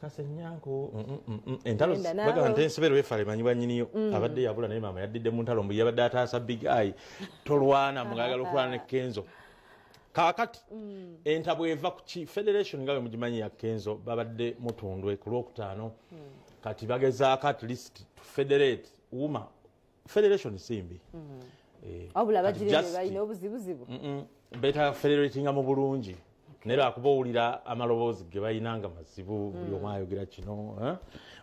Kasenyanku entalo bagamba nti ensebero wefale manyibwa nnyiniyo. Abadde yabula, naye maama yaddidde mu ntalo, mbu yabadde ataasa Big Eye. Tolwana mugagala okulwana ne Kenzo. Kaakati entabwe eva ku ki? Federation nga bwe mugimanyi ya Kenzo, babadde mutundwe ku Lwokutaano. Kati bagezaako at least to federate UMA. Federation simbi. Wabula bagire balina obuzibuzibu. Beetaaga federatinga mu bulungi, naye lwakuba owulira amaloboozi ge balina nga mazibu, buli omu ayogera kino, eh?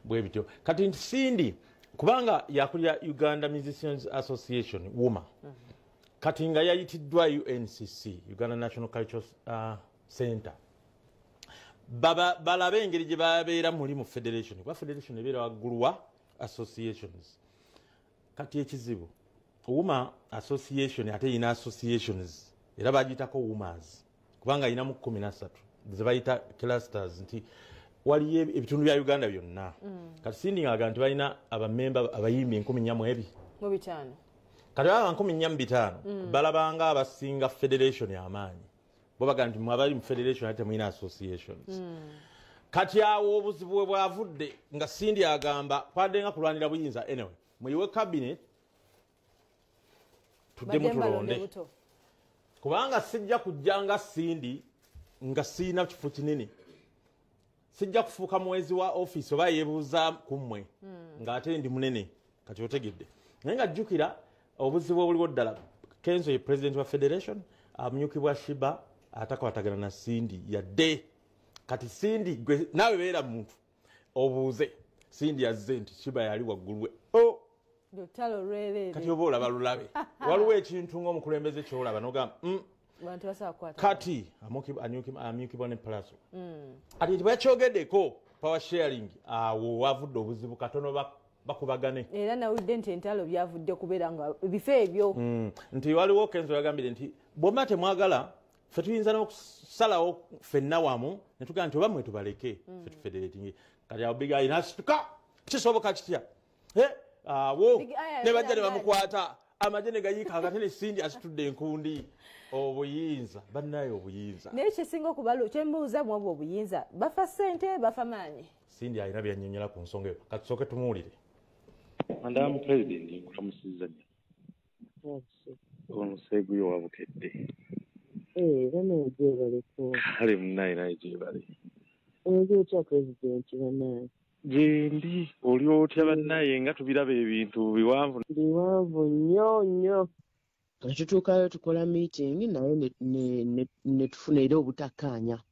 Bwe bityo. Kati nti Cindy, kubanga yakulira Uganda Musicians Association, UMA, kati nga yayitiddwa UNCC, Uganda National Cultural Center, balabe engeri gye babeera muli mu federation, kuba federation ebeera waggulu wa associations. Kati ekizibu, UMA association ate yina associations, era bagiyitako UMAs, kubanga yinamu 13 zebayita clusters, nti waliyo ebitundu bya Uganda byonna. Kati Cindy ngaaga nti balina abamemba abayimbi 400 mu ebi mu bitaano. Kati baba 405, balabanga abasinga federation amaanyi. Bo baga nti mwe abali mu federation ate temulina associations. Kati awo obuzibu bwe bwavudde, nga Cindy agamba kwadde nga kulwanira buyinza. Anyway, muyiwe cabinet, tuddemu Baddemu balonde tulonde buto. Kubanga sijja kujja nga Cindy nga siina kifo kinene, sijja kufuuka muwezi wa offisi oba yeebuuza ku mmwe ng'ate ndi munene. Kati otegedde, naye nga jjukira obuzibu obuliwo ddala, Kenzo ye president wa federation, amyukibwa Sheebah, atakwatagana na Cindy yadde. Kati Cindy gwe naawe beera muntu obuuze Cindy azze nti Sheebah yali waggulu we, oh! Lutalo lwereere. Kati oba olaba lulabe, waliwo ekintu ng'omukulembeze kyolaba nogamba, Bantu basobola kukwata. Kati amyukibwa ne Pallaso. Kati ekyo bwekyogeddeko power sharing, awo wavudde obuzibu katono bakubagane. Era nawulidde nti entalo byavudde kubeera nga ebifo ebyo. Nti waliwo Kenzo yagambire nti bwomba temwagala, ffe tuyinza n'okusalawo ffenna wamu ne tugamba nti oba mwe tubaleke, ffe tufederating. Kati awo Big Eye nasituka, kisoboka kitya? Eh, awo Big Eye ne bajja ne ayogera. bamukwata, amagye ne gayiika akate ne Cindy asitudde enkundi. Obuyinza bannaye, obuyinza. Naye kyesinga okubalu kyembuuza, mwabwe obuyinza bafa ssente, bafa maanyi? Cindy alina byannyonnyola ku nsonga eyo, katusooke tumuwulire. Madam President, nkulamusizza nnyo. Omuseeguyo wabukedde. Banaye gyebaleko. Kale munnaye, naye gyebale. Oli otya President, banaye? Gyendi, oli otya bannaye, nga tubiraba ebintu biwanvu? Biwanvu nnyo nnyo. Nga tutuukayo tukola meeting, naye ne tufuna era obutakkaanya.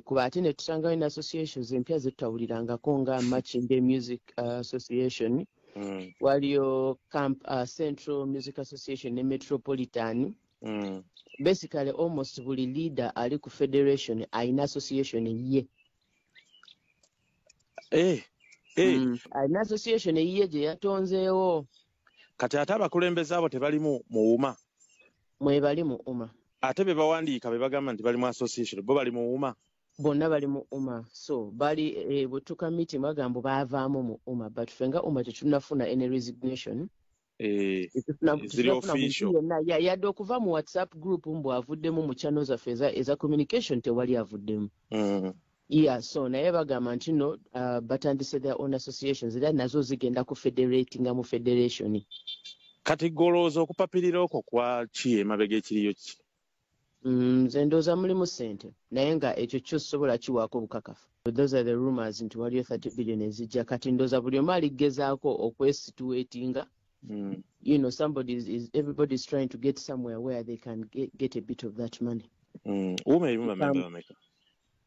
Kuba ate ne tusangayo ne associations empya zetutawulirangako nga Makindye Music Association. Waliyo Camp Central Music Association ne Metropolitan. Basically almost buli leader ali ku federation alina association ye. Eh. Alina association eyiye gye yatonzeewo. Kati ate abakulembeze abo tebalimu mu UMA? Mwebali mu UMA. Ate be bawandiika be bagamba nti bali mu association, bo bali mu UMA? Bonna bali mu UMA. So bali bwe tuka meeting bagamba baavaamu mu UMA, but ffe nga UMA tetunnafuna any resignation. Ziri Tetunnafuna muntu official. yenna. Yadde okuva mu WhatsApp group mbu avuddemu, mu channel zaffe eza communication tewali avuddemu. Yeah, so naye bagamba nti no, batandise their own associations, era nazo zigenda ku federatinga mu federation. Kati golowooza okupapirira okwo kwa ki, emabega ekiriyo ki? Nze ndowooza mulimu ssente, naye nga ekyo kyo sobola kiwaako bukakafu. Those are the rumors nti waliyo 30 billion ezijja. Kati ndowooza buli omu aligezaako okwesituatinga. You know, somebody is, everybody is trying to get somewhere where they can get a bit of that money. UMA erimu bamemba bameka?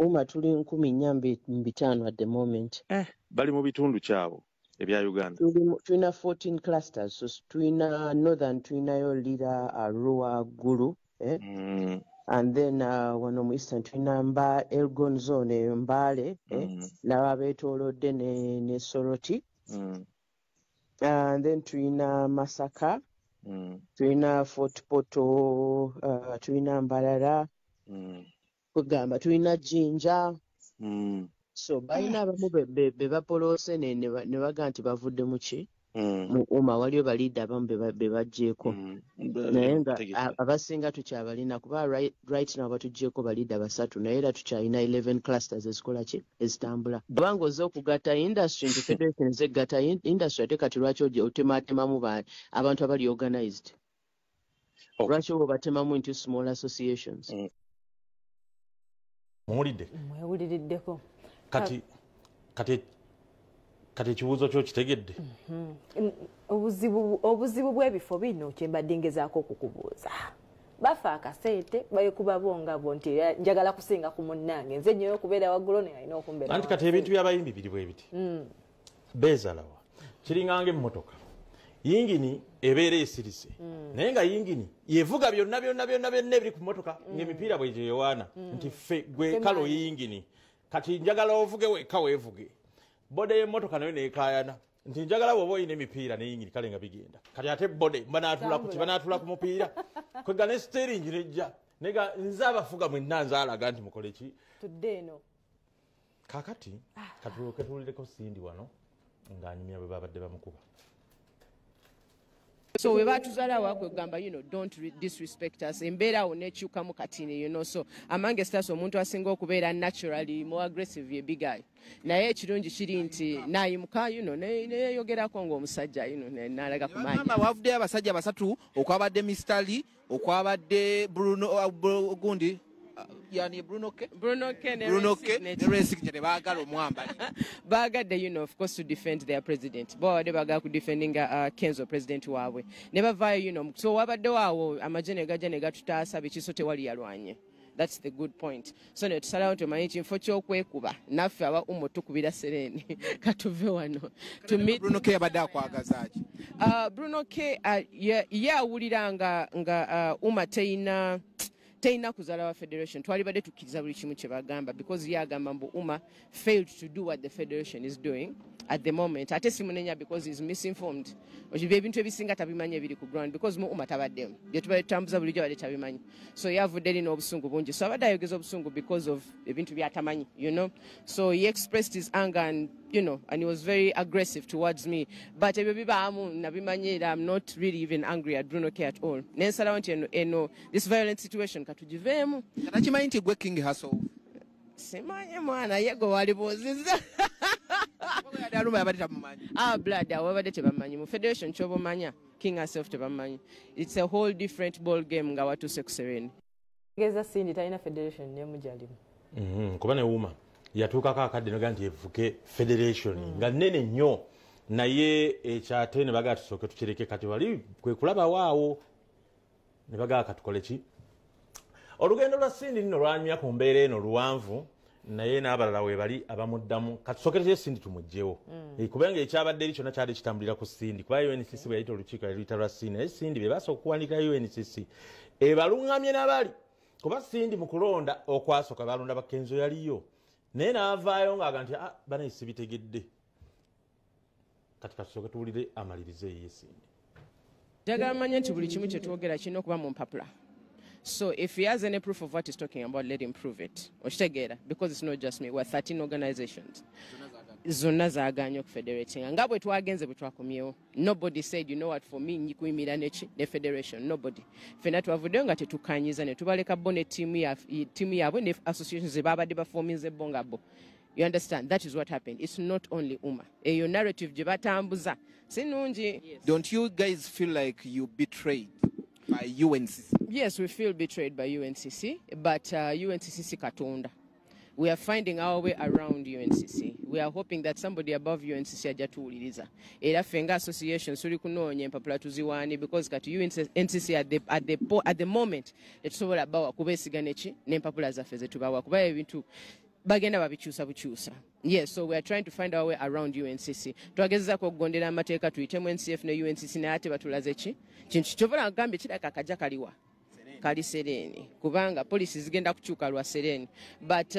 UMA tuli 4,500 at the moment. Bali mu bitundu kyabo ebya Uganda? Tulina 14 clusters. So tulina Northern, tulinayo Lira, Arua, Gulu. Eh? And then wano mu Eastern tulina Elgon zone, Mbale, eh? N'ababeetoolodde ne Soroti. And then tulina Masaka, tulina Fort Portal, tulina Mbarara, kugamba tulina Jinja. So balina abamu be bapoloose ne baga nti bavudde mu ki? Mu UMA waliyo ba leader abamu be baggyeko, naye nga abasinga tukyabalina, kuba right now batuggyeko ba leader basatu, naye era tukyalina 11 clusters ezikola ki, ezitambula. Kubanga ozze okugatta industry nti federation zegatta industry, ate kati lwaki otematemamu abantu abali organized? Lwaki oba obatemamu into small associations? Muwulidde? Mwewuliriddeko. Kati ekibuuzo kyo kitegedde? Obuzibu bw'ebifo bino kyembadde ngezaako okukubuuza. Bafa akasente bayekuba bo nga bo nti njagala kusinga ku munnange, nze nnyo okubeera waggulu, naye alina okumbeera. Anti kati ebintu by'abayimbi biri bwe biti, beezalawa kiringanga emmotoka, yingini ebeera esirise, naye nga yingini yevuga byonna byonna byonna byonna ebiri ku mmotoka, ng'emipiira bwe gyeyowaana nti ffe gwe kalo yingini, kati njagala ovuge wekka weevuge. Body y'emmotoka nayo neekaayana nti njagala bw'oba olina emipiira neyingini, kale nga bigenda. Kati ate body banaatula ku ki? Banaatula ku mupiira kwega ne steering nejja nega nze abafuga mwenna, nze alaga nti mukole ki. Tudde eno. Kakati katulooke tuwulireko Cindy wano ng'anyumya bwe babadde bamukuba. So we batuzaala wakwegamba, don't disrespect us. Embeera awo nekyukamu katini. So among us, omuntu asinga okubeera naturally more aggressive ye Big Eye, naye ekirungi kiri nti nayimuka, neyeyogerako ng'omusajja, nalaga kumanya. Mama, wavuddeyo abasajja basatu, okwabadde Mr. Lee, okwabadde Bruno, gundi, yani Bruno K. Bruno K ne Bruno Ray K Signature. Ne Ray Signature tebaagala omwambali. Bagadde, of course, to defend their president. Bo babadde baagala ku defendinga Kenzo, president waabwe, ne bavaayo. So wabaddewo awo amagye ne gajja ne gatutaasa biki, so tewali yalwanye. That's the good point. So ne tusalawo nti omanyi kinfo ky'okwekuba naffe aba UMA tukubira sereni, katuve wano to meet. Bruno K yabadde akwagaza ki? Bruno K, ye awulira nga UMA teyina kuzaala wa federation. Twalibadde tukkiriza buli kimu kye bagamba, because ye agamba mbu UMA failed to do what the federation is doing at the moment. Ate simunenya because is misinformed. Okiba ebintu ebisinga tabimanyi ebiri ku ground, because mu UMA tabaddemu, bye tubadde tutambuza bulijjo abadde tabimanyi. So yavudde eri n'obusungu bungi, so abadde ayogeza obusungu because of ebintu byatamanyi. So he expressed his anger and he was very aggressive towards me, but ebyo bibaamu, nabimanyi, era I'm not really even angry at Bruno K at all. Nensalawo nti eno this violent situation katugiveemu. Takimanyi nti gwe King Hustle? Simanyi mwana, ye gwe walibuuziza. Aluma yabadde tamumanyi. Ah, blood, awo babadde tebamanyi mu federation. Kyoba omanya King herself tebamanyi. It's a whole different ball game nga watuuse ku sereni. Geza Cindy talina federation nemu gyalimu. Kuba ne UMA yatuukako akadde noga nti evuke federation nga nnene nnyo, naye ekyate ne bagaa tusooke tukireke. Kati wali kwe kulabawo awo ne bagaa katukole ki. Olugendo lwa Cindy nno lwanyumya ku mbeera eno luwanvu, naye n'abalala we bali abamuddamu. Katusooke kye Cindy tumuggyewo. Kubanga ekyabadde eri kyonna kyali kitambulira ku Cindy, kuba UNCC bwe yayita olukiiko yaluyita lwa Cindy, naye Cindy be basooka okuwandiikira UNCC ebaluŋŋamye n'abali, kuba Cindy mu kulonda okwasooka balonda bakenzo yaliyo, naye n'avaayo ng'aga nti, "Ah, banaye sibitegedde." Kati katusooke tuwulire amalirize eye Cindy. Njagala manye nti buli kimu kye twogera kirina okuba mu mpapula. So if he has any proof of what he's talking about, let him prove it. Okitegeera? Because it's not just me, we're 13 organizations, zonna zaaganye okufederatinga nga bwe twagenze bwe twakomyewo. Nobody said, "You know what, for me nyikuyimira neki ne federation." Nobody. Ffenna twavuddeyo nga tetukanyiza ne tubaleka bo ne ttiimu yaabwe ne associations ze babadde bafominze bo nga bo. You understand? That is what happened. It's not only UMA. Eyo narrative gye batambuza si nnungi. Don't you guys feel like you betrayed by UNCC? Yes, we feel betrayed by UNCC, but UNCC si Katonda. We are finding our way around UNCC. We are hoping that somebody above UNCC ajja tuwuliriza. Era ffe nga association tuli kunoonya empapula tuziwaani, because kati UNCC at the moment tetusobola bawa kubeesiga neki n'empapula zaffe zetubawa, kuba ebintu bagenda babikyusa bukyusa. Yes, so we are trying to find our way around UNCC. Twagezezaako okugondera amateeka, tuyitemu NCF ne UNCC, naye ate batulaze ki kintu kyobola ngambye kiraka akajja kaliwa kali sereni, kubanga policy zigenda kukyuka lwa sereni, but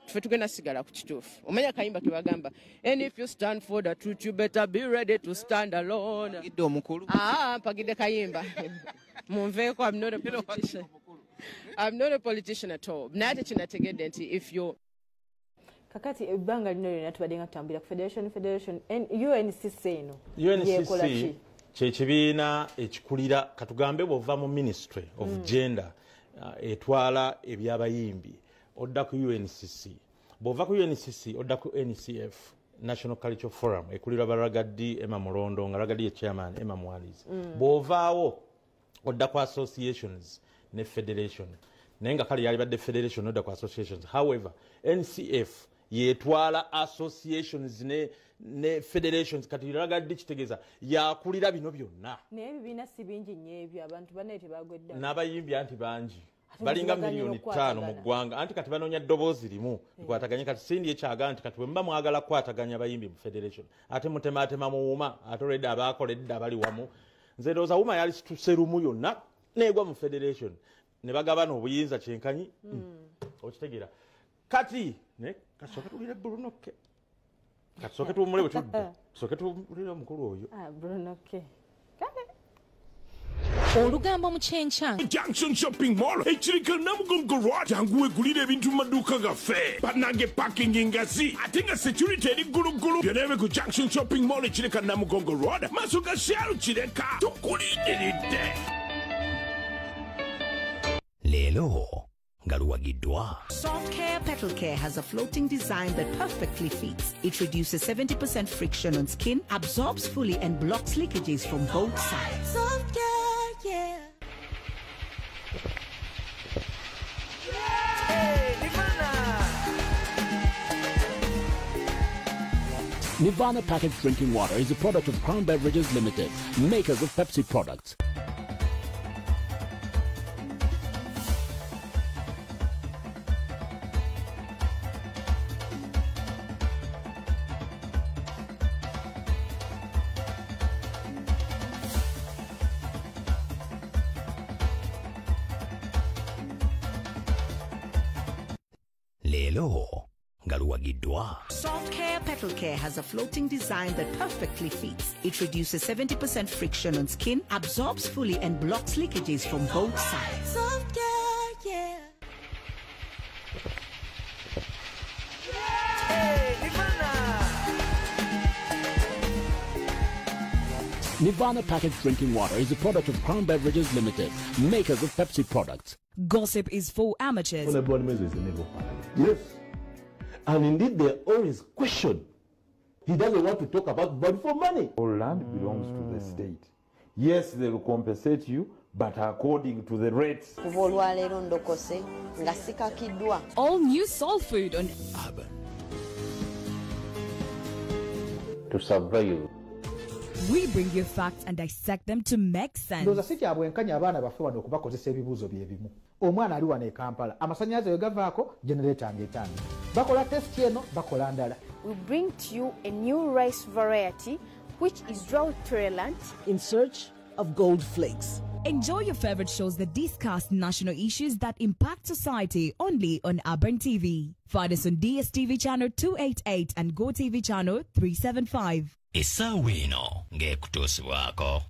ffe tugenda sigala ku kituufu. Omanya kayimba kebagamba, "And if you stand for the truth, you better be ready to stand alone." Gidde omukulu. Ah, mpagidde kayimba, munveeko. I'm not a politician, I'm not a politician at all, naye ate kinategedde nti if you Kakati ebbanga lino lyonna tubadde nga tutambulira ku federation UNCC eno. UNCC kyekibiina ekikulira, katugambe bw'ova mu Ministry of Gender etwala ebyabayimbi, odda ku UNCC. Bw'ova ku UNCC odda ku NCF, National Cultural Forum, ekulirwa ba Ragadi Emma Mulondo, nga Ragadi ye chairman, Emma Muwandiisi. Bw'ovaawo odda ku associations ne federation, naye nga kale yalibadde federation odda ku associations. However, NCF yetwala associations ne federations. Kati Ragadi kitegeeza yakulira bino byonna. Naye ebibiina si bingi nnyo ebyo, abantu bannaye tebagwedda. N'abayimbi anti bangi, balinga 5 million mu ggwanga. Anti kati banoonya ddoboozi limu likwataganye. Kati Cindy ekyaga nti kati bwe muba mwagala kukwataganya abayimbi mu federation, ate mutematema mu UMA, ate olwedda abaakola edda bali wamu. Nze ndowooza UMA yali situse lumu yonna neegwa mu federation ne bagabana obuyinza kyenkanyi. Okitegeera? Kati ne kasooke tuwulire Bruno K, kasooke tuwummule, bwe tudde tusooke tuwulire omukulu oyo. Ah, Bruno K. Olugambo mu kyenkya. Junction Shopping Mall ekirika Namugongo Road. Jangu wegulire ebintu mu maduuka gaffe. Bannange, parking ngazi ate nga security eri gguluggulu. Byonna bye ku Junction Shopping Mall ekirika Namugongo Road, maaso ga Shell Kireka. Tukulindiridde. Leero nga luwagiddwa Soft Care Petal Care has a floating design that perfectly fits. It reduces 70% friction on skin, absorbs fully, and blocks leakages from both sides. Soft Care, yeah. Nirvana packaged drinking water is a product of Crown Beverages Limited, makers of Pepsi products. Leero nga luwagiddwa Soft Care Petal Care has a floating design that perfectly fits. It reduces 70% friction on skin, absorbs fully, and blocks leakages from both sides. Soft Care, yeah. Nirvana packaged drinking water is a product of Crown Beverages Limited, makers of Pepsi products. Gossip is for amateurs. Honorable Mezo is a member of parliament. Yes. And indeed, they always question. He doesn't want to talk about money for money. All land belongs to the state. Yes, they will compensate you, but according to the rates. Kuva olwaleero ndokose nga sikakiddwa. All new soul food on Urban. To survive. We bring you facts and dissect them to make sense. Ndowooza si kya bwenkanya abaana baffe wano okubakozesa ebibuuzo bye bimu. Omwana ali wano e Kampala, amasannyalaze we gavaako, genereta ng'etandika, bakola test eno, bakola ndala. We bring to you a new rice variety which is drought tolerant. In search of gold flakes. Enjoy your favorite shows that discuss national issues that impact society only on Urban TV. Find us on DSTV channel 288 and GoTV channel 375. Essaawa eno ng'ekutuusibwako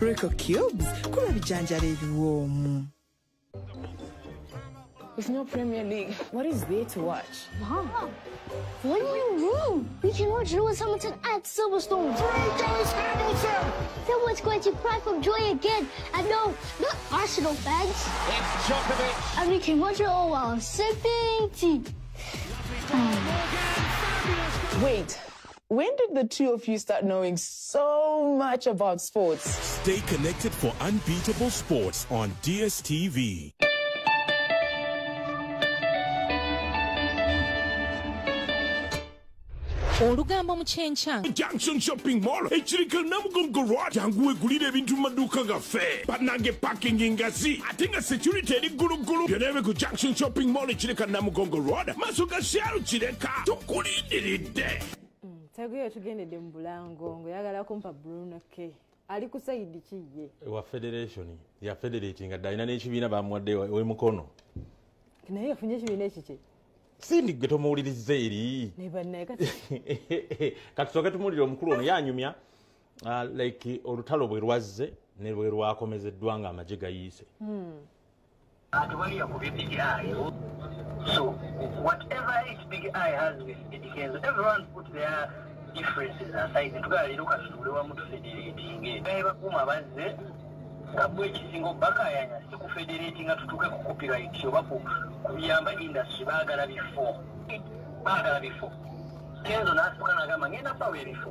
Royco cubes kuba bijanjalo ebiwoomu. With no Premier League, what is there to watch? Mom, what do you mean? We can watch Lewis Hamilton at Silverstone. Through goes Hamilton! Someone's going to cry from joy again. And no, not Arsenal fans. It's Djokovic. And we can watch it all while sipping tea. Wait, when did the two of you start knowing so much about sports? Stay connected for unbeatable sports on DSTV. Olugambo mu kyenkya. Junction Shopping Mall ekirika Namugongo Road. Jangu wegulire ebintu mu maduuka gaffe. Bannange, parking ngazi ate nga security eri gguluggulu. Byonna bye ku Junction Shopping Mall ekirika Namugongo Road, maaso ga Shell Kireka. Tukulindiridde. Teguyo tugendedde mu bulango ng'oyagala kumpa Bruno K ali ku side ki ye? Wa federation ya federating nga alina n'ekibiina bamuwadde w'emukono. Naye yafunye ekibiina ekiki? Cindy gwe tomuwuliriza eri. Ne bannaye kati Kati tusooke tumuwulire omukulu ono yanyumya like olutalo bwe lwazze Ne lwe lwakomezeddwa nga amagye gayiise. Atuwali yakubye Big Eye. So whatever each Big Eye has with Eddy Kenzo, everyone put their differences aside. Ntugala leero katutuule wamu tufederatinge. Bakuuma bazze nga bo ekisinga obbakayanya si kufederatinga tutuuke ku copyright oba ku kuyamba industry, baagala bifo. Baagala bifo. Kenzo n'asituka n'agamba ngenda bawa ebifo.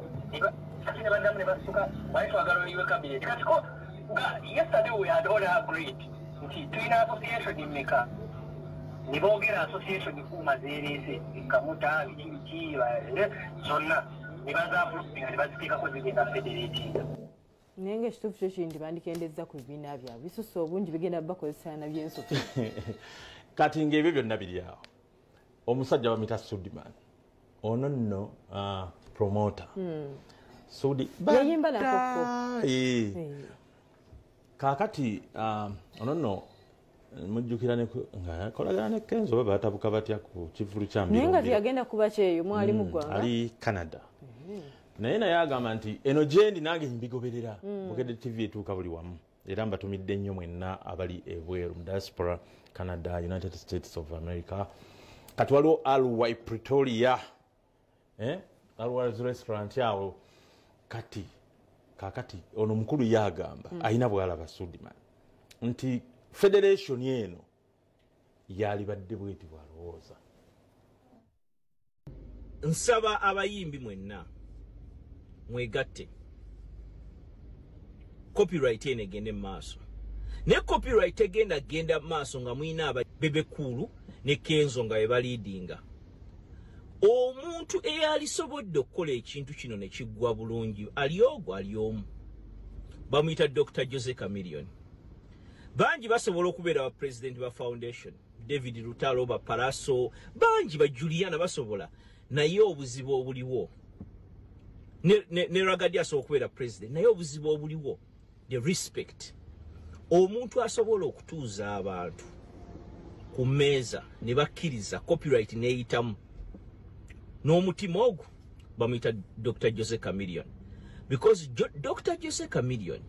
Kati ne baddamu ne basituka bali twagala oyiwe cabinet. Kati ko nga yesterday we had all agreed nti tulina association mmeka, ne boogera association kuuma zeereese kamuta biki biki zonna ne bazaapulupinga ne baziteekako zigenda federatinga. Naye nga ekituufu kyo kiri nti bandikendezza ku bibiina byabwe bisusse obungi, bigenda bakozesa na byensoto. Kati ng'ebyo byonna biri awo, omusajja bamuyita Sudiman, ono nno promoter Sudi yayimba nakoko. Kaakati ono nno mujjukira nga akolagana ne Kenzo oba batabuka batya ku kivulu kya Naye nga teyagenda kuba kyeyo, mwali mu ggwanga ali Canada. Naye agamba nti eno gyendi nange mbigoberera. Bukedde TV etuuka buli wamu, era mbatumidde nnyo mwenna abali ebweru mu diaspora, Canada, United States of America. Kati waliwo Alwai Pretoria, Alwai's restaurant awo. Kati kakati ono mukulu yagamba alina bw'alaba Sudiman nti federation eno yalibadde bweti bw'alowooza. Nsaba abayimbi mwenna mwegatte, copyright eno egende mu maaso. Naye copyright egenda genda mu maaso nga mulina aba Bebe Cool ne Kenzo nga bebaliidinga. Omuntu eyalisobodde okukola ekintu kino ne kiggwa bulungi ali ogwo ali omu, bamuyita Dr. Jose Chameleone. Bangi basobola okubeera ba president ba foundation, David Lutalo, ba Paraso, bangi ba Juliana basobola, naye obuzibu obuliwo ne Ragadi asobola okubeera president, naye obuzibu obuliwo the respect. Omuntu asobola okutuuza abantu ku mmeeza ne bakkiriza copyright n'eyitamu n'omutima ogwo, bamuyita Dr. Jose Chameleone. Because Dr. Jose Chameleone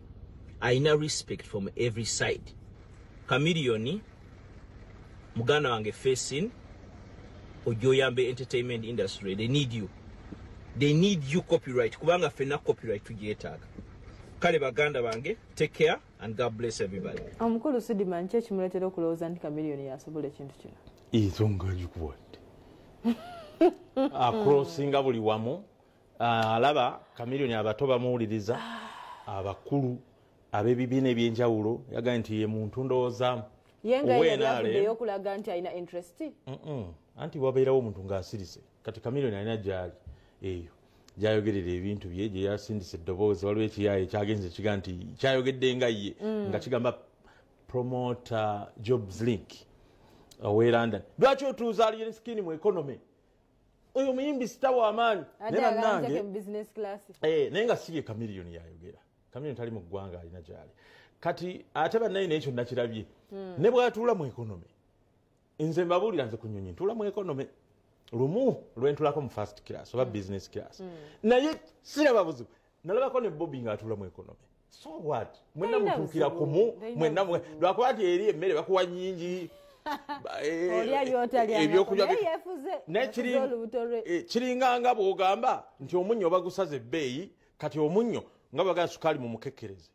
alina respect from every side. Chameleone muganda wange, facing ojja oyambe entertainment industry, they need you, they need you. Copyright, kubanga ffenna copyright tugyetaaga. Kale baganda bange, take care and God bless everybody. Omukulu Sudiman, ki ekimuleetera okulowooza nti Chameleone yasobola ekintu kino? Ensonga gikuwadde, acrossinga buli wamu, alaba Chameleone abato bamuwuliriza, abakulu ab'ebibiina ebyenjawulo. Yagambye nti ye muntu ndowooza Ye nga yali avuddeyo okulaga nti alina interest. Anti wabeerawo omuntu ng'asirise. Kati Chameleone alina gy'ali eyo gyayogerera ebintu bye, gye yasindisa eddoboozi. Waliwo ekiyaayo ekyagenze kiga nti kyayogedde nga ye, nga kigamba promoter Jobs Link owe London, lwaki otuuza Alien Skin mu economy? Oyo muyimbi star w'amaanyi. Ate Naye bannange, agambye mu business class. Naye nga si ye Chameleone yayogera. Chameleone tali mu ggwanga, alina gy'ali kati. Ate bannaye n'ekyo nakirabye, ne bw'atuula mu economy, nze mbabuulira, nze ku nnyonyi ntuula mu economy, lumu lwentulako mu first class oba business class, naye siraba buzibu. Nalabako ne Bobi ng'atuula mu economy, so what? Mwenna Talina mutuukira buzibu, kumu. talina Mwenna lwakuba nti eri emmere bakuwa nnyingi. Olya by'otalyangako, Ebyokulya naye yeefuze, Naye yeefuze olubuto lwe. Kiringa nga bw'ogamba nti omunnyo bagusaza ebbeeyi. Kati omunnyo nga bagamba sukaali mumukekkereze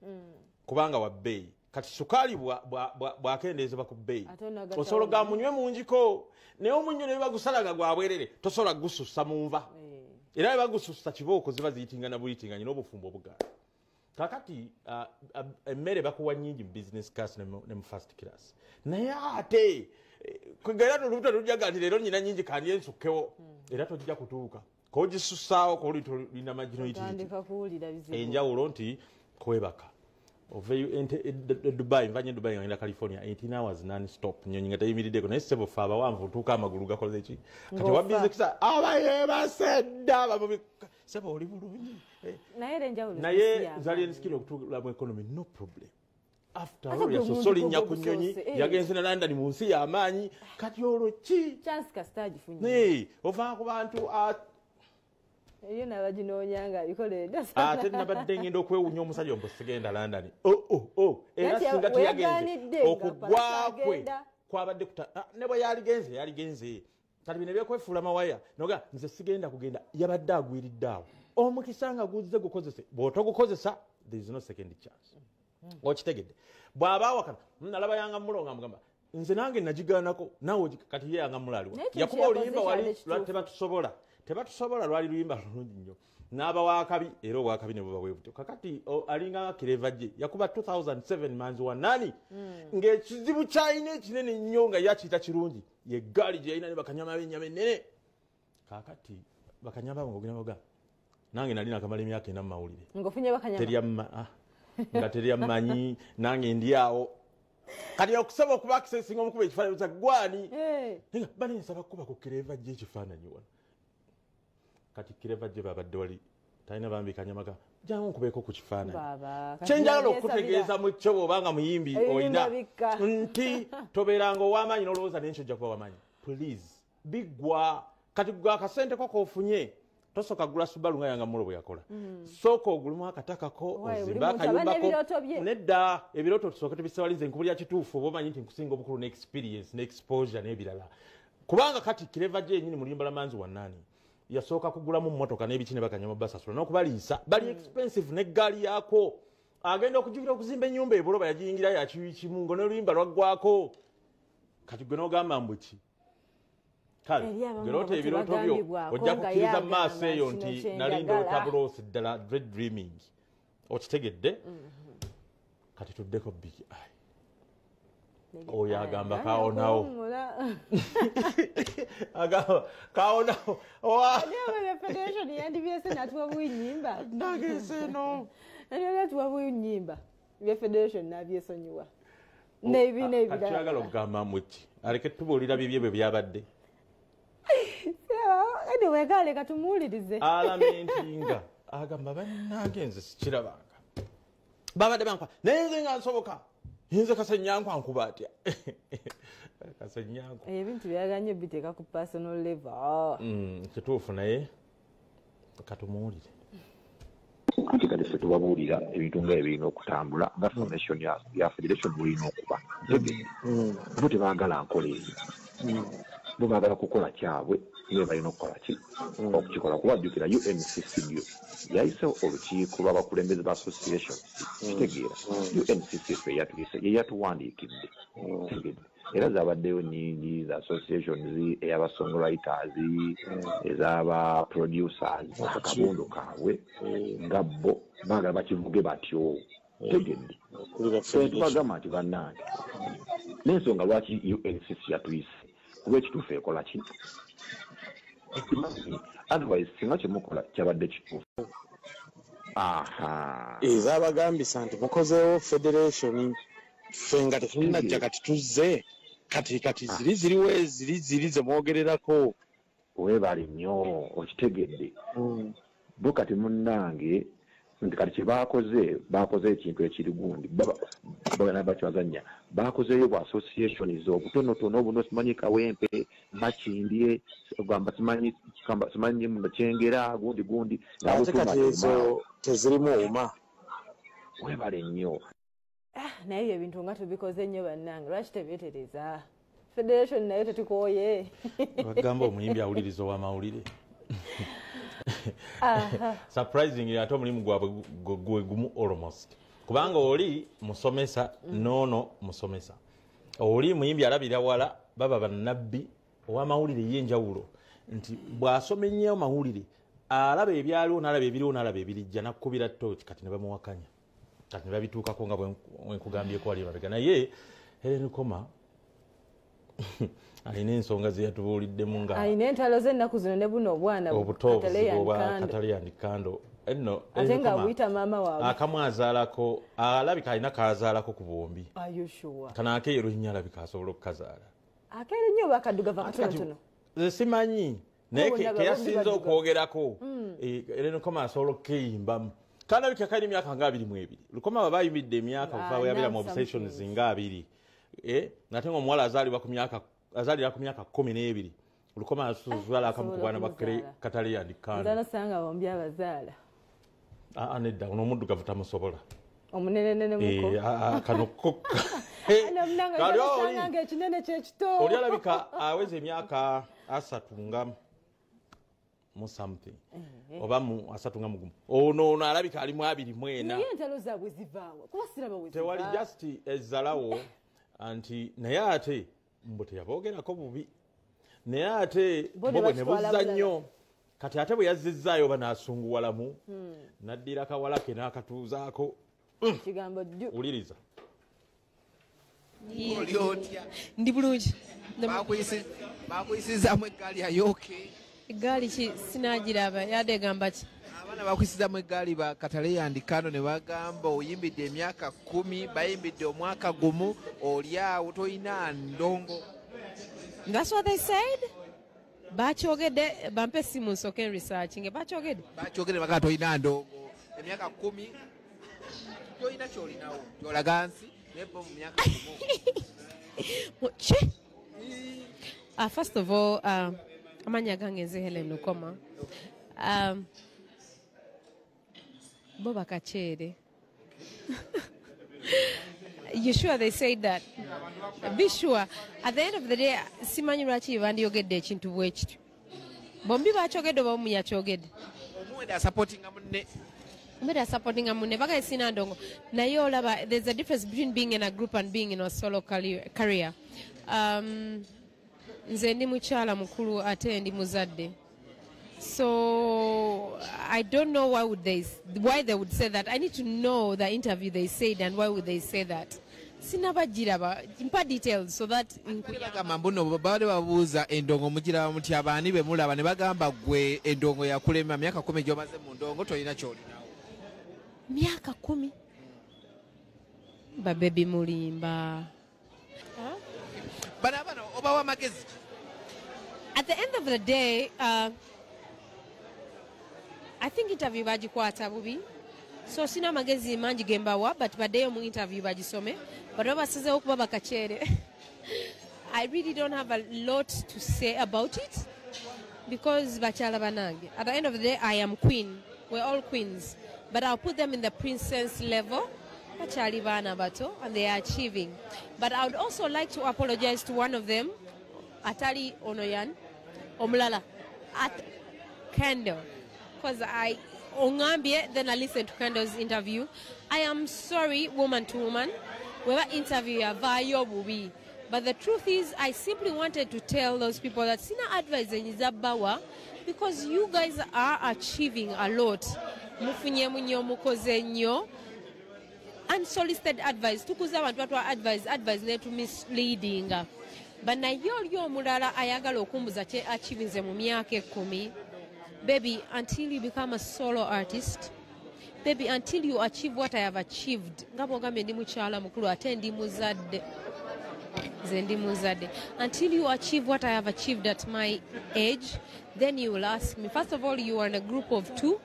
kubanga wa bbeeyi. Kati sukaali bw'akendeezebwa ku bbeeyi, Ate onagatta osobola ogamba omunnyo. munywe mungiko, naye omunnyo ne bagusala nga gwabwerere, tosobola gusussa mu nva. Era bwe bagusussa kibooko ziba ziyitingana buyitinganye n'obufumbo obugaana. Kakati emmere bakuwa nnyingi mu business class ne mu first class, naye ate kwegera olubuto lujjaga nti leero nyina nnyingi kandi ensukkewo, era tojja kutuuka kogisussaawo koli tolina magino yitiyiti. Otandika kuwulira bizibu. Enjawulo nti kwebaka oveyo e Dubai, nvanye Dubai nga ngenda California, 18 hours non stop, nyonyi nga teyimiriddeko. Naye ssebo ffe abawanvu otuuka amagulu gakoze ki? Kati Ng'ofa. wa business aba yeebase dda, sebo oli bulungi. Naye era enjawulo Naye si ya Alien Skin okutuula mu economy, no problem. After Ate all, gwe yasoose omuntu olinnya ku gwe nnyonyi, ogusoose, eh. yagenze na London mu nsi y'amaanyi. Kati olwo ki? Chance kasita agifunye. Naye ova ku bantu Eyo nabaginoonya nga bikola. Ate nabadde ngenda okwewuunya omusajja ombu sigenda London. Oh. Era singa teyagenze okugwa kwe kwabadde ne bwe yaligenze. Kati bino ebyokwefuula mawaya noga nze sigenda kugenda, yabadde agwiridde awo. Omukisa nga guzze gukozese, bw'otogukozesa there is no second chance. Okitegedde. Bw'aba awakana nalaba Yanga Mulo nga mugamba nze nange nagigaanako naawe kati ye Yanga Mulo aliwa. Yakuba oluyimba wali tebatusobola lwali luyimba lulungi nnyo. N'aba wakabi era obwakabi ne buba bwe butyo. Kakati alinga Clever J yakuba 2007 manzi wa nani ng'ekizibu ky'alina ekinene nnyo nga yakiyita kirungi ye ggaali gye yalina ne bakanyama b'ennyama ennene. Kakati bakanyama abo ng'ogenda boga nange nali nakamala emyaka 4 mu mawulire ng'ofunye bakanyama nga teryammanyi nange ndi awo. Kati okusaba okuba accessinga omukuba ekifaananyi kya gwani bane nsaba kuba ku Clever J ekifaananyi wano. Kati Clever J babadde wali talina bambi kanyamaga jangu nkubeeko ku kifaananyi. Kyenjagala okutegeeza mu kyo bw'obanga muyimbi olina nti tobeeranga ow'amaanyi n'olowooza n'enkyo ojja kuba w'amaanyi. Please biggwa. Kati gwe akasente ko k'ofunye tosooka gula Subaru nga Yanga Mulo bwe yakola. Sooka ogulemu akatakako ozimbe akayumbako. Nedda ebirooto tusooke tubisewalize nkubulya kituufu oba omanyi nti nkusinga obukulu ne experience ne exposure n'ebirala. Kubanga kati Clever J yennyini mu luyimba lwa manzi wa nani yasooka kugulamu mmotoka n'ebiki ne bakanyama basasula n'okubaliisa bali expensive n'eggaali yaako. Agenda okujjukira okuzimba ennyumba ebuloba yagiyingira yakiwi kimu ngo n'oluyimba lwaggwako. Kati gwe n'ogamba mbu ki? Kale geroota ebirooto byo ojja kukkiriza mu maaso eyo nti nali ndoota buloosi ddala dread dreaming. Okitegedde? Kati tuddeko Big Eye. Oyo agamba kawonawo. Agamba kawonawo. Federation yandibyese natuwa buyinyimba. Nagese no. Natuwa buyinyimba. Bya federation nabyesonyiwa. N'ebibiina ebirala. Kati okugamba muki? Aleke tubuulira bibye bwe byabadde. Anyway, kale katumuwulirize. Alamentinga agamba bannange nze sikirabanga. Babadde bankwa naye nze nga nsoboka. Nze Kasenyankwa nkuba atya. Kasenyankwa. Ebintu byaganye biteeka ku personal level. Kituufu naye katumuwulire. Anti kati ffe tubabuulira ebintu nga ebirina okutambula nga formation ya federation bulina okuba. Bo tebaagala nkola eyo. Bo baagala kukola kyabwe niwe balina okukola ki okukikola kuba jjukira UNCC yayisewo olukiiko lw'abakulembeze ba association kitegeera UNCC ffe yatuyise ye yatuwandiikidde tegedde era zabaddeyo nnyingi za associations ey'aba songwriters ez'aba producers akabondo kaabwe nga bo baagala bakivuge batyo tegedde tubagamba nti bannange n'ensonga lwaki UNCC yatuyise kuba ekituufu ekola ki. Otherwise singa kyemukola kyabadde kituufu. Aha. Ezabagambisa nti mukozeewo federation ffe nga tetunnajja kati tuzze kati ziri ziriwo ziri ze mwogererako. Weebale nnyo okitegedde. Bo kati munnange nti kati kye baakoze ekintu ekiri gundi bakibazannya baakozeeyo bwa associations obutonotono buno simanyi Kawempe Makindye ogamba simanyi muno Kyengera gundi gundi ate kati ezo tezirimu uma. Weebale nnyo. Naye ebintu nga tubikoze nnyo bannange lwaki tebyetereza federation nayo tetukooye. Bagamba omuyimbi awuliriza ow'amawulire. Surprisingly ate omulimu gwabwe gwe gumu almost. Kubanga oli musomesa noono musomesa. Oli muyimbi alabira wala baba bannabbi ow'amawulire y'enjawulo nti bw'asoma ennyo amawulire alaba ebyaliwo n'alaba ebiriwo n'alaba ebirijja n'akkubira ttooki kati ne bamuwakanya. Kati ne babituukako nga bwe nkugambyeko wali emabega. Naye Hellen Lukoma alina ensonga ze yatubuuliddemu nga alina entalo z'ennaku zino ne buno obwana obuto obwa Kataleya Kando enno ate nga buyita maama waabwe akamu azaalako alabika alina kaazaalako ku bombi. Are you sure? Kano akeeru nnyo alabika asobola okukazaala. Akeeru nnyo oba akaddugavu akatonotono? Nze simanyi naye keyasinze okwogerako Hellen Lukoma asobola okukeyimbamu. Kalabika kalina emyaka nga 22. Lukoma baba ayimiridde emyaka okuva we yabeera mu obsessions nga 2. Ate ng'omuwala azaalira ku myaka 12 Lukoma asuzala akamu ku baana ba Kataleya and Kandle. Nzana sanga bombi abazaala. Aa nedda, ono omuddugavu tamusobola. Omunenenene muko. Kano kokka. Kali ekinene kyekito. Oli alabika aweza emyaka 30 nga mu something. Oba mu 31 nga mugumu. Ono alabika ali mu 24. Naye entalo zaabwe zivaawa. Kuba siraba we ziva. Tewali just ezzalawo anti naye ate mbu teyaboogerako bubi. Naye ate bo bwe ne buzza nnyo. Kati ate bwe yazzizzaayo oba n'asunguwalamu, n'addira kawala ke n'akatuuzaako. Kigambo ddu. Wuliriza. Oli otya? Ndi bulungi. Bakuyisizaamu eggaali ayooke. Eggaali ki sinaagiraba, yadde egamba ki? Abaana bakuyisizaamu eggaali ba Kataleya and Kandle ne bagamba oyimbidde emyaka 10, bayimbidde omwaka gumu, oli awo tolina ndongo. That's what they said? Bakyogedde, bampe essimu nsooke researching. Bakyogedde? Bakyogedde bagamba tolina ndongo. Emyaka 10 tolina ky'olinawo. Ky'olaga nsi naye bo mu myaka gumu. Ki? First of all, amannya gange nze Helen Lukoma. Bo bakakyere. You sure they said that? Be sure. At the end of the day, simanyi lwaki bandyogedde ekintu bwe kityo. Bombi bakyogedde oba omu yakyogedde? Omuwenda asupportinga munne. Omuwenda asupportinga munne. Bagaye sina ndongo. Naye olaba, there's a difference between being in a group and being in a solo career. Nze ndi mukyala mukulu ate ndi muzadde. So I don't know why they would say that. I need to know the interview they said and why would they say that. Sinabagiraba, mpa details so that bagamba mbu nno babadde babuuza endongo mugiraba mutya baani be mulaba ne bagamba gwe endongo yakulema myaka 10 gy'omaze mu ndongo tolina ky'olinawo. Myaka 10? Babebi mulimba. Bano abaana obawa amagezi ki? At the end of the day, I think interview bagikwata bubi. So sina amagezi mangi ge mbawa, but baddeyo mu interview bagisome. But oba basazeewo okuba bakakyere. I really don't have a lot to say about it because bakyala banange. At the end of the day, I am queen. We're all queens. But I'll put them in the princess level. Bakyali baana bato, and they are achieving. But I would also like to apologize to one of them, Atali Onoyan, Omulala, at Kandle. Because I ongambye, then I listened to Kandle's interview. I am sorry, woman to woman, whoever interview yavaayo bubi. But the truth is, I simply wanted to tell those people that sina advice enyiza bawa because you guys are achieving a lot. Mufunye nnyo, mukoze nnyo. Unsolicited advice. Tukuza abantu batwa advice netu misleading. But naye oli omulala ayagala okumbuza kye achievinze mu myaka 10. Baby, until you become a solo artist, baby, until you achieve what I have achieved, nga bw'ogambye ndi mukyala mukulu ate ndi muzadde. Nze ndi muzadde. Until you achieve what I have achieved at my age, then you will ask me. First of all, you are in a group of two.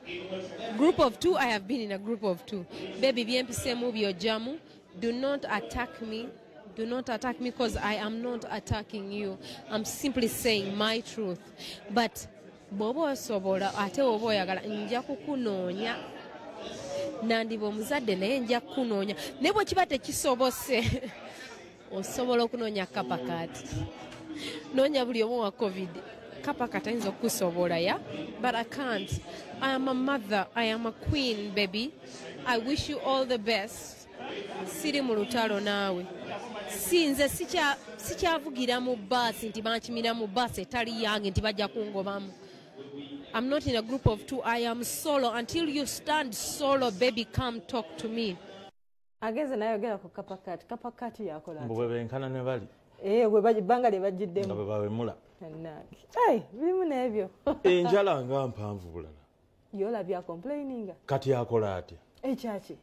Group of two, I have been in a group of two. Baby, byempiseemu by'ojjamu. Do not attack me. Do not attack me because I am not attacking you. I'm simply saying my truth. But bw'oba osobola ate oba oyagala nja kukunoonya. Nandiba omuzadde naye nja kukunoonya. Naye bwe kiba tekisobose, osobola okunoonya kapakaati. Noonya buli omu wa COVID. Kapakaati ayinza okukusobola, ya? But I can't. I am a mother. I am a queen, baby. I wish you all the best. Siri mu lutalo naawe. Si nze sikyavugira mu baasi nti bankimira mu baasi etali yange nti bajja kungobamu. I'm not in a group of two. I am solo. Until you stand solo, baby, come talk to me. Agenze n'ayogera ku kapakaati. Kapakaati yakola Mbu bwe benkana ne bali. Bwe ebbanga lye bagiddemu. Nga bwe bawemula. Bannange. Ai, birimu n'ebyo. Enjala nga mpanvu bulala. Y'olabye acomplaininga. Kati akola atya? Ekyaki?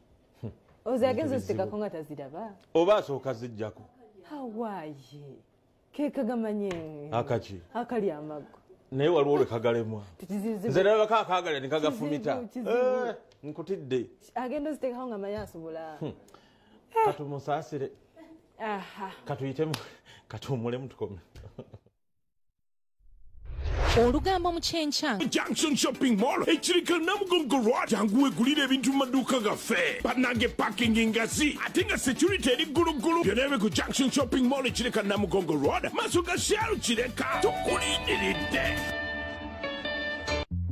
Oze agenze ozitekako nga taziraba. Oba asooka zijjako. Hawaayi. Ke kagamanye. Akaki? Akali amaggo. Naye waliwo lwe kagalemwa. Nze nalabako akaagala ne kagafumita. Nkutidde. Agenda ozitekako nga manyi asobola. Katumusaasire. Katuyitemu, katuwummulemu tukome. Olugambo mu kyenkya. Junction Shopping Mall ekirika Namugongo Road. Jangu wegulire ebintu mu maduuka gaffe. Bannange parking ngazi ate nga security eri ggulugulu. Byonna biri ku Junction Shopping Mall ekirika Namugongo Road. Maaso ga Shell Kireka. Tukulindiridde.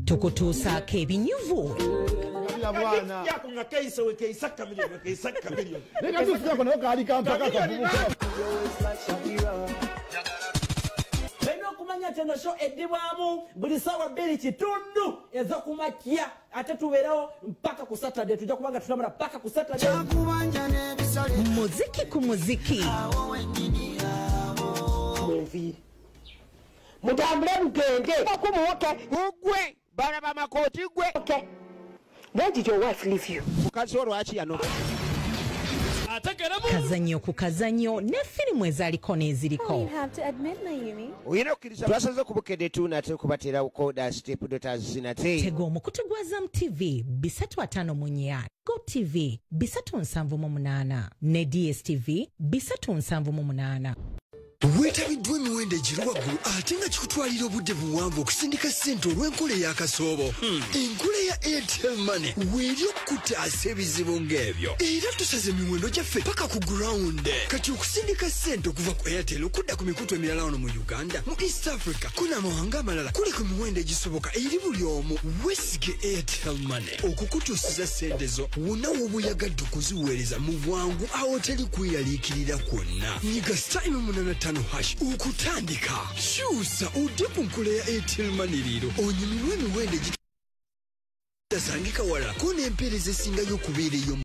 Tukutuusaako ebinyuvu. Yako nga keisa we keisa kamilioni we keisa kamilioni. Naye katuusaako nayo kaali kampaka kavubuka. Balina okumanya nti eno show eddibwamu buli ssaawa 2:15 ez'okumakya ate tubeerawo mpaka ku Saturday, tujja kubanga tutamala paka ku Saturday. Muziki ku muziki. Mwenviire. Mutambule mugende. Okumuwoke. Gwe balaba makooti gwe. Okay. Where did your wife leave you? Mukazi wo lwaki yano? Kazannyo ku kazannyo ne firimu ezaaliko n'eziriko. Olina okukkiriza twasaze ku Bukedde tu nate okubateerako da Step Daughters nate. Tega omukutu gwa Zam TV 354, Go TV 378 ne DSTV 378. Weetabiddwa emiwendo egiri waggulu ate nga kikutwalira obudde buwanvu okusindika ssente olw'enkola ey'akasoobo. Enkola ya Airtel Money weeri okukutaasa ebizibu ng'ebyo. Era tusaze emiwendo gyaffe paka ku ground. Kati okusindika ssente okuva ku Airtel okudda ku mikutu emirala wano mu Uganda, mu East Africa, ko n'amawanga amalala kuli ku miwendo egisoboka eri buli omu. Weesige Airtel Money okukutuusiza ssente zo wonna w'oba oyagadde okuziweereza mu bwangu awo teri kweraliikirira kwonna. Nyiga *885# okutandika. Kyusa odde ku nkola ya Airtel Money leero onyumirwe emiwendo egitasangika wala ko n'empeereza esingayo okubeera eyo.